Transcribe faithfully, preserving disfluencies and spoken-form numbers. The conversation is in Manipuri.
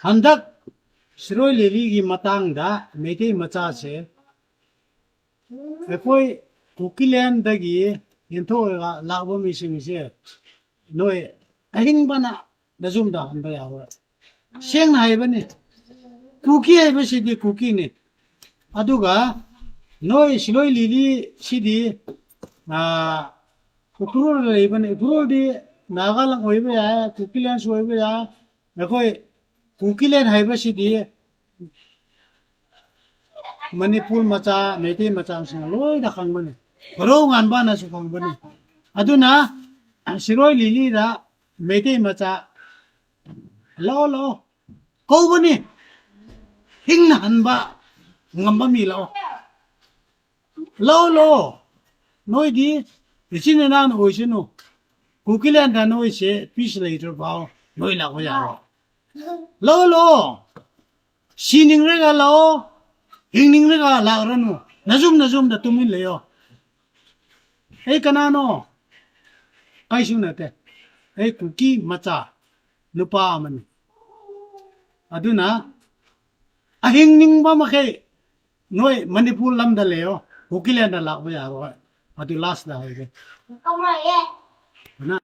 ꯍꯟꯗꯛ ꯁꯤꯔꯣꯏ ꯂꯤꯂꯤꯒꯤ ꯃꯇꯥꯡꯗ ꯃꯩꯇꯩ ꯃꯆꯥꯁꯦ ꯑꯩꯈꯣꯏ ꯀꯨꯀꯤꯂꯦꯟꯗꯒꯤ ꯌꯦꯟꯊꯣꯛꯑꯒ ꯂꯥꯛꯄ ꯃꯤꯁꯤꯡꯁꯦ ꯅꯣꯏ ꯑꯍꯤꯡꯕꯅ ꯅꯌꯨꯝꯗ ꯍꯟꯕ ꯌꯥꯔꯣꯏ꯫ ꯁꯦꯡꯅ ꯍꯥꯏꯕꯅꯤ, ꯀꯨꯀꯤ ꯍꯥꯏꯕꯁꯤꯗꯤ ꯀꯨꯀꯤꯅꯤ꯫ ꯑꯗꯨꯒ ꯅꯣꯏ ꯁꯤꯔꯣꯏ ꯂꯤꯂꯤꯁꯤꯗꯤ, ꯑꯥ, ꯎꯈ꯭ꯔꯨꯜ ꯂꯩꯕꯅꯤ꯫ ꯎꯈ꯭ꯔꯨꯜꯗꯤ ꯅꯥꯒꯥꯂꯦꯟ ꯑꯣꯏꯕ ꯌꯥꯏ, ꯀꯨꯀꯤꯂꯦꯟꯁꯨ ꯑꯣꯏꯕ ꯌꯥꯏ꯫ ꯑꯩꯈꯣꯏ ꯀꯨꯀꯤꯂꯦꯟ ꯍꯥꯏꯕꯁꯤꯗꯤ ꯃꯅꯤꯄꯨꯔ ꯃꯆꯥ, ꯃꯩꯇꯩ ꯃꯆꯥꯁꯤꯡꯅ ꯂꯣꯏꯅ ꯈꯪꯕꯅꯤ꯫ ꯀꯣꯔꯧ ꯉꯥꯟꯕꯅꯁꯨ ꯈꯪꯕꯅꯤ꯫ ꯑꯗꯨꯅ ꯁꯤꯔꯣꯏ ꯂꯤꯂꯤꯗ ꯃꯩꯇꯩ ꯃꯆꯥ ꯂꯥꯛꯑꯣ, ꯂꯥꯛꯑꯣ ꯀꯧꯕꯅꯤ꯫ ꯍꯤꯡꯅ ꯍꯟꯕ ꯉꯝꯕ ꯃꯤ ꯂꯥꯛꯑꯣ꯫ ꯂꯥꯛꯑꯣ, ꯂꯥꯛꯑꯣ꯫ ꯅꯣꯏꯗꯤ ꯏꯆꯤꯟ ꯏꯅꯥꯎꯅ ꯑꯣꯏꯁꯅꯨ꯫ ꯀꯨꯀꯤꯂꯦꯟꯗ ꯅꯣꯏꯁꯦ ꯄꯤꯁ ꯂꯩꯇ꯭ꯔ ꯐꯥꯎ ꯅꯣꯏ ꯂꯥꯛꯄ ꯌꯥꯔꯣꯏ꯫ ꯂꯥꯛꯑꯣ, ꯂꯥꯛꯑꯣ꯫ ꯁꯤꯅꯤꯡꯔꯒ ꯂꯥꯛꯑꯣ, ꯍꯤꯡꯅꯤꯡꯔꯒ ꯂꯥꯛꯔꯅꯨ꯫ ꯅꯌꯨꯝ ꯅꯌꯨꯝꯗ ꯇꯨꯃꯤꯟ ꯂꯩꯌꯣ꯫ ꯑꯩ ꯀꯅꯥꯅꯣ? ꯀꯩꯁꯨ ꯅꯠꯇꯦ꯫ ꯑꯩ ꯀꯨꯀꯤ ꯃꯆꯥ ꯅꯨꯄꯥ ꯑꯃꯅꯤ꯫ ꯑꯗꯨꯅ ꯑꯍꯤꯡꯅꯤꯡꯕ ꯃꯈꯩ ꯅꯣꯏ ꯃꯅꯤꯄꯨꯔ ꯂꯝꯗ ꯂꯩꯌꯣ, ꯀꯨꯀꯤꯂꯦꯟꯗ ꯂꯥꯛꯄ ꯌꯥꯔꯣꯏ꯫ ꯑꯗꯨ ꯂꯥꯁꯇ ꯍꯥꯏꯒꯦ꯫